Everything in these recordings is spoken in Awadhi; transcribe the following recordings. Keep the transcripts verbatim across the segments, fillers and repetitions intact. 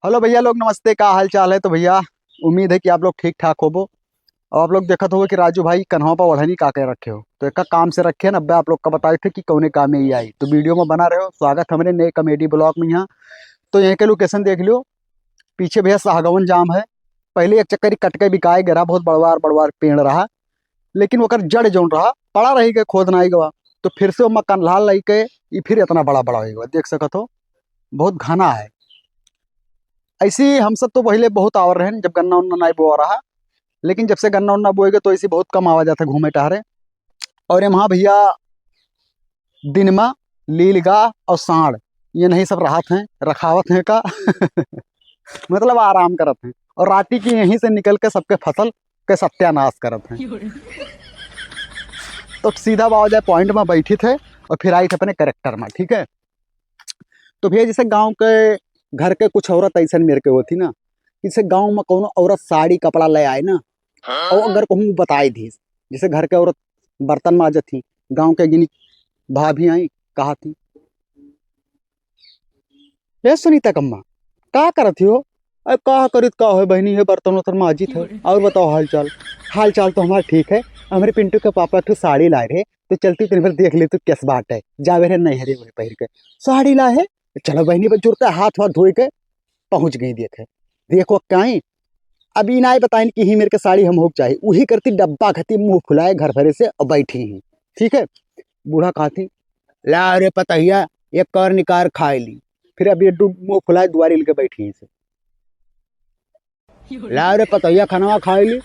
हेलो भइया लोग, नमस्ते, का हाल चाल है? तो भइया, उम्मीद है कि आप लोग ठीक ठाक होबो। और आप लोग देखत होबो कि राजू भाई कन्हवा पर ओढ़नी का के रखे हो, तो एका काम से रखे हैं ना, अब्बे आप लोग का बताए थे कि कौने काम में ये आई। तो वीडियो में बना रहे हो, स्वागत हमरे नए कॉमेडी ब्लॉग में। यहाँ तो यहीं के लोकेशन देख लियो, पीछे भइया सागवन जाम है, पहले एक चक्कर ही कट के बिकाए गए रहा, बहुत बड़वार बड़वार पेड़ रहा, लेकिन ओकर जड़ जौन रहा पड़ा रही के, खोद नाई गवा, तो फिर से ओमा कन्हला लई के ई फिर इतना बड़ा बड़ा हो गवा, देख सकत हो बहुत घना है। ऐसी हम सब तो पहले बहुत आवर रहन जब गन्ना उन्ना नाई बोआ रहा, लेकिन जब से गन्ना उन्ना बोएगे तो ऐसी बहुत कम आवा जाता घूमे टहरे। और यहाँ भइया दिनमा लीलगा और साँड़ ये नहीं सब रहत हैं, रखावत हैं का मतलब आराम करत हैं, और राती की यहीं से निकल के सबके फसल के सत्यानाश करत हैं। तो सीधा बाबा जाए पॉइंट में बैठी थे और फिर आई थे अपने कैरेक्टर में, ठीक है। तो भइया जैसे गांव के घर के कुछ औरत ऐसन मेर के होती ना, जैसे गांव में कौनो औरत साड़ी कपड़ा ले आए ना, और अगर कहूँ बताए दी, जैसे घर के औरत बर्तन माजत थी, गांव के गिनी भाभी आई, कहा थी, "ए सुनीता कम्मा, का करत हो?" "अरे का करित का होए बहिनी, हे बर्तन उर्तन माजित है।" "और बताओ हाल चाल?" "हाल चाल तो हमार ठीक है, हमरे पिंटू के पापा एक ठो साड़ी लाए रहे, तो चलती तनी भर देख ले तू कैस बात है।" जावे रहे नैहरे वही पहिर के साड़ी लाए है, चलो बहिनी पर जुड़ता हाथ वाथ धोए के पहुँच गई देखे। देखो काई, अब ई नाय बताइन कि ही मेरे के साड़ी हम होक चाही, उही करती डब्बा घती मुँह फुलाए घर भरे से और बैठी ही, ठीक है। बूढ़ा कहती, "ला रे पतहिया, एक कर निकार खाए ली।" फिर अब ये डू-, मुँह फुलाए दुआरी लेके बैठी ही से, "ला रे पतहिया, खानवा खाए ली।"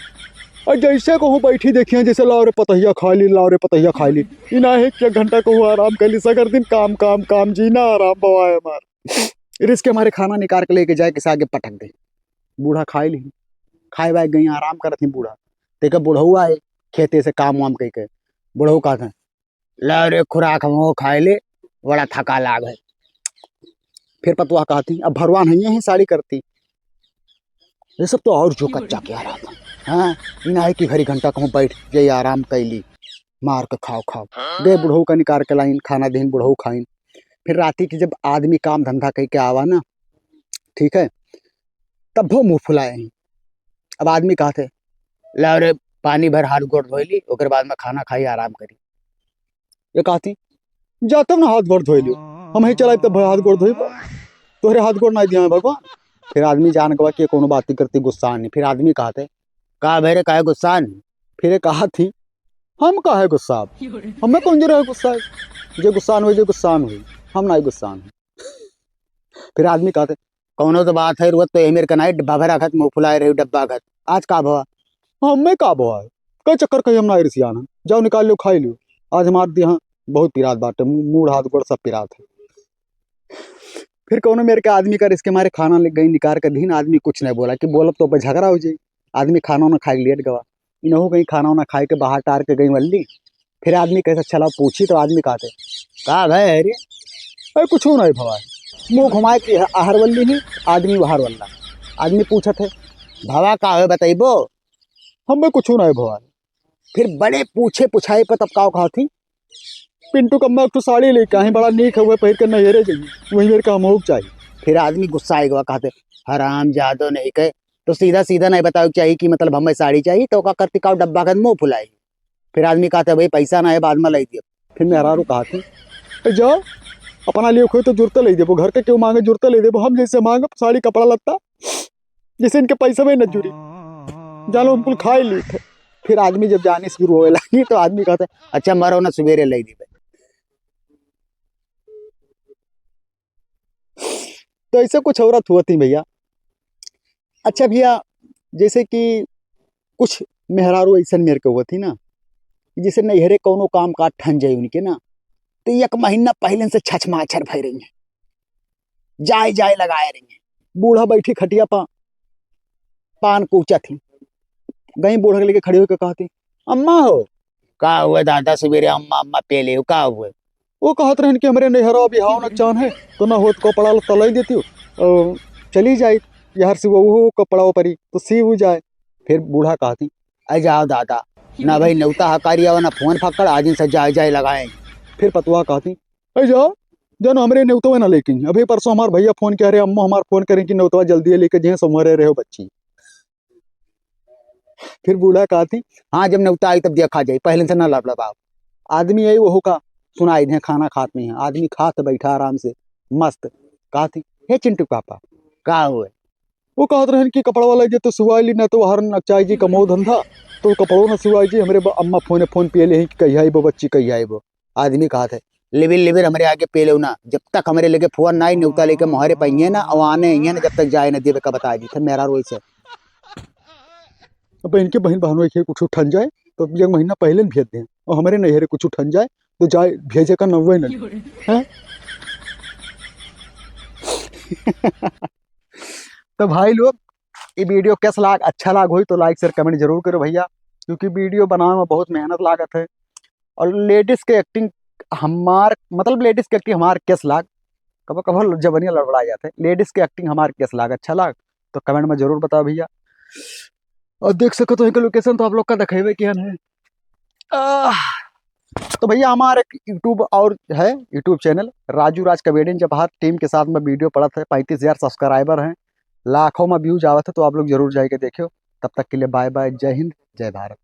और जैसे कहूँ बैठी देखिए, जैसे "ला रे पतहिया खाए ली, ला रे पतहिया खाए ली।" ई ना है कि एक घंटा कहूँ आराम कर ली, सगर दिन काम, काम, काम, जीना आराम बवाए हमार। रिस्क के मारे खाना निकार के लेके जाए, किसा आगे पटक दे। बूढ़ा खाए ली, खाए वाए गई, आराम करत ही बूढ़ा। तेके बुढ़ऊ आए खेते से काम वाम कइके, बुढ़ऊ कहत हैं, "ला रे खुराक हमहू खाए ले, बड़ा थका लाग है।" फिर पतुआ कहती, "अब भरवान है, यही साड़ी करती।" ये सब तो और जो कच्चा क्या रहा था, हाँ, ई ना है कि घड़ी घंटा कहूँ बैठ जाई, आराम कैली, मार के खाओ खाओ। दे बुढ़ऊ का निकार के लाइन, खाना दीन बुढ़ऊ खाइन। फिर राती की जब आदमी काम धंधा कइके आवा ना, ठीक है, तब वो मुँह फुलाए हैं। अब आदमी कहते, "लाओ रे, पानी भर हाथ गोड़ धोई ली, ओकर बाद में खाना खाई, आराम करी।" ये कहती, "जा तब ना हाथ गोड़ धोई लियो, हम ही चलाई तब हाथ गोड़ धोई, तोहरे हाथ गोड़ नहीं दिया है भगवान।" फिर आदमी जान गवा कि ये कोनो बात करती, गुस्सा नहीं। फिर आदमी कहते, "का भरे काहे गुस्सा नहीं?" फिर ये कहती, "हम काहे गुस्सा, हमें कौन जरूरत है गुस्सा, जे गुस्सा हुई, जे गुस्सा हुई, हम ना गुस्सा।" फिर आदमी कहते, "कौनो तो बात है, रुअत तो यही मेरे कनाई डब्बा भरा खत, मुँह फुलाए रही डब्बा खत। आज का भवा?" "हमें का भवा है? कई चक्कर कहीं हम ना रिसियान हैं। जाओ निकाल लो, खाई लियो। आज हमार दिया बहुत पिरात बाटे, मू-, मूड़ हाथ गोड़ सब पिरात है।" फिर कौनो मेरे के आदमी का रिस्क के मारे खाना ले गई निकार के दीन, आदमी कुछ नहीं बोला कि बोलब तो झगड़ा हो जाई। आदमी खाना उना खाए के लेट गवा, इनहू कहीं खाना उना खाए के बाहर टार के गई वल्ली। फिर आदमी कैसे चला पूछी तो आदमी कहते, "का भय है रे?" "अरे कुछ नहीं भवा है।" मुँह घुमाए के आहर वल्ली ही, आदमी बाहर वल्ला। आदमी पूछत है, "भवा का है बताइबो?" "हमें कुछ नहीं भवा है।" फिर बड़े पूछे पुछाए पर तब का कहा थी, "पिंटू कम्मा एक ठो साड़ी लेके आई, बड़ा नीक है, वह पहिर के नैहरे जाइए, वही मेरे का हम होक चाहिए।" फिर आदमी गुस्सा आएगा कहते, "हराम जादो नहीं के, तो सीधा सीधा नहीं बताओ चाहिए कि मतलब हमें साड़ी चाहिए, तो का करती का डब्बा के मुँह फुलाई।" फिर आदमी कहते, "भाई पैसा ना है, बाद में लाई दियो।" फिर मेहरारू कहती, "ए जाओ, अपना लिए खोई तो जुरते लाई देबो, घर के क्यों मांगे जुरते लाई देबो, हम जैसे मांगे साड़ी कपड़ा लत्ता, जैसे इनके पैसा में न जुरी, जानो हम कुल खाए ली थे।" फिर आदमी जब जाने शुरू होए लगी तो आदमी कहते, "अच्छा मरो ना, सवेरे लाई देबे।" तो ऐसे कुछ औरत हुआ थी भइया। अच्छा भइया, जैसे कि कुछ मेहरारू ऐसन मेर के हुआ थी ना, कि जैसे नैहरे कौनो काम काज ठन जाई उनके ना, तो एक महीना पहले से छछमाछर भय रही हैं, जाए जाए लगाए रही हैं। बूढ़ा बैठी खटिया पा पान कूचा थी, गई बूढ़ा के लेके खड़ी होके कहती, "अम्मा हो।" "का हुआ दादा, सवेरे अम्मा अम्मा पेले हो, का हुआ?" वो कहत रहन कि हमरे नैहरा बिहाव न चान है, तो ना होत कपड़ा लत्ता लाई देती हो, और चली जाई, यार से वो कपड़ा परी तो सी हो जाए। फिर बूढ़ा कहती, "अरे जाओ दादा, ना भाई नेवता हकारी आवा, ना फोन फक्कड़, आज इनसे जाए जाए लगाए।" फिर पतुआ कहती, "अरे जाओ, जउन हमरे नेउतवा ना लेके अइहीं। अभी परसों हमार भइया फोन किहे रहे, अम्मा हमार फोन करिहीं कि नेउतवा जल्दी लेके जइहें, संभरे रहो बच्ची। फिर बूढ़ा कहत ही, "हाँ, जब नेउता आई तब देखा जाई, पहिले से ना लड़लड़ाओ।" आदमी आई, ओहू का सुनाई दे, खाना खात नहीं है। आदमी खात बैठा आराम से, मस्त। कहत ही, "हे चिंटू पापा, का हुए?" वो कहत रहन कि कपड़वा लइ जे तो सिवाइ ली, ना तो हर नकचाई जी कमो धंधा, तो कपड़ो ना सिवाइ जी। हमरे ब-, अम्मा फोने फोन पिए ले हैं कि कहिया आइबो बच्ची, कहिया आइबो। आदमी कहत है, "लिबिर लिबिर हमरे आगे पिए लेउ ना, जब तक हमरे लगे फोन ना आई, नेउता लेके मोहरे पइहें ना, अउ आने अइहें ना, जब तक जाए ना देबे का बताइ दी थे मेहरारू से।" अब इनके बहिन बहनों के कुछ ठन जाए, तो अब एक महीना पहिले न भेज दें, अउ हमरे नइहरे कुछ ठन जाए, तो जाए भेजे का नौवे न ले। हैं? तो भाई लोग, ये video कैस लाग, अच्छा लाग होई तो like, share, comment जरूर करो भइया, क्योंकि video बनावे में बहुत मेहनत लागत है। अउर ladies के acting हमार, मतलब ladies के acting हमार कैस लाग, कबो कबो जबनिया लड़बड़ा जात है। Ladies के acting हमार कैस लाग, अच्छा लाग तो comment में जरूर बताओ भइया। अउर देख सकत हो इनके location तो आप लोग का देखेबे किहन है। आह, तो भइया हमार एक YouTube अउर है, YouTube channel राजू राज comedian जब हाथ team के साथ में video पड़त है, पैंतीस हजार subscriber हैं, लाखों में views आवत है, तो आप लोग जरूर जाइके देखियो। तब तक के लिए bye bye, जय हिंद, जय भारत।